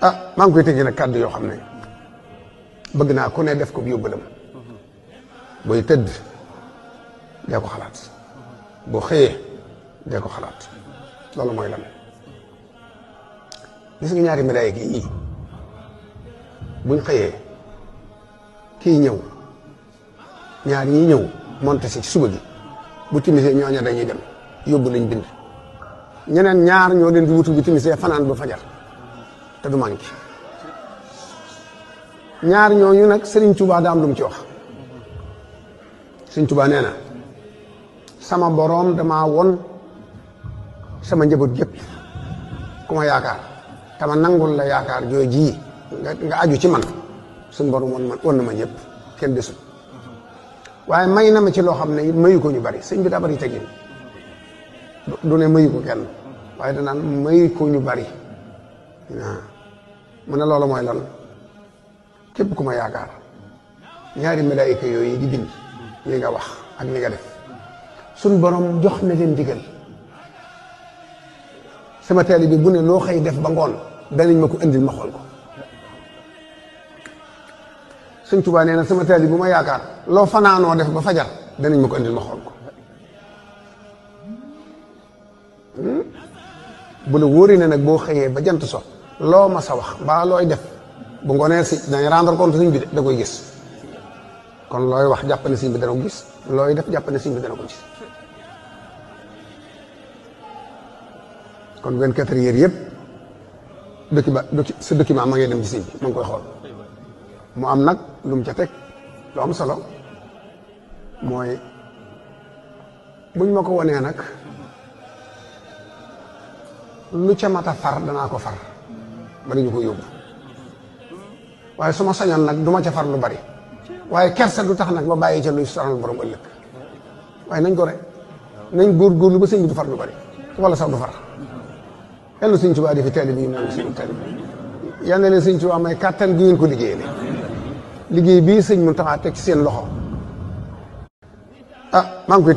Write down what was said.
maa ngi koy tëjee nag kàddu yoo xam ne bëgg naa ku ne def ko yóbbalam booy tëdd dee ko xalaat boo xëyee dee ko xalaat loolu mooy lan gis nga ñaari médaille gi yii buñ xëyee kii ñëw ñaar ñi ñëw monte si ci suba gi bu timisee ñooña dañuy dem yóbbu lañ bind ñeneen ñaar ñoo leen di wutu bi timisee fanaan ba fajar te du manqué ñaar ñooñu nag Serigne Touba daa am lu mu ci wax Serigne Touba nee na sama boroom damaa won sama njaboot gépp ku ma yaakaar tama nangul la yaakaar jooy ji nga aju ci man suñ borom won na ma ñëpp kenn desul waaye may na ma ci loo xam ne it mayu ko ñu bari sëñ bi daa bari teggin du ne mayu ko kenn waaye danaan mayu ko ñu bari waaw mu ne loolu mooy lan képp ku ma yaakaar ñaari malaayika yooyu di bind li nga wax ak li nga def suñ borom jox na leen digal sama taalibe bi bu ne loo xëy def ba ngoon danañ ma ko indil ma xool ko Sëñ Tuubaa nee na sama taalibe bu ma yaakaar loo fanaanoo def ba fajar danañ ma ko indil ma xool ko bu la wóoree ne nag boo xëyee ba jant so loo ma sa wax mbaa looy def bu ngoonee si dañ rendre compte sëñ bi da koy gis kon looy wax jàpp ne sëñ bi dana ko gis looy def jàpp ne sëñ bi dana ko gis kon 24 heures yëpp sa document ma ngay dem ci sëñ bi ma ngi koy xool mu am nag lu mu ca teg lu am solo mooy buñ ma ko wonee nag lu ca mat a far danaa ko far ba dañu ko yóbbu waaye su ma sañoon nag du ma ca far lu bari waaye kersa du tax nag ma bàyyi ca luy sonal borom ëllëg waaye nañ ko rek nañ góorgóorlu ba sëñ bi du far lu bari wala sax du far yal na sëñ Tuubaa di fi taalibe yi moom sëñ taalibe yal na leen sëñ Tuubaa may kàttan gi ngeen ko liggéeyee liggéey bii sëñ Muntaxa teg ci seen loxo maa ngi koy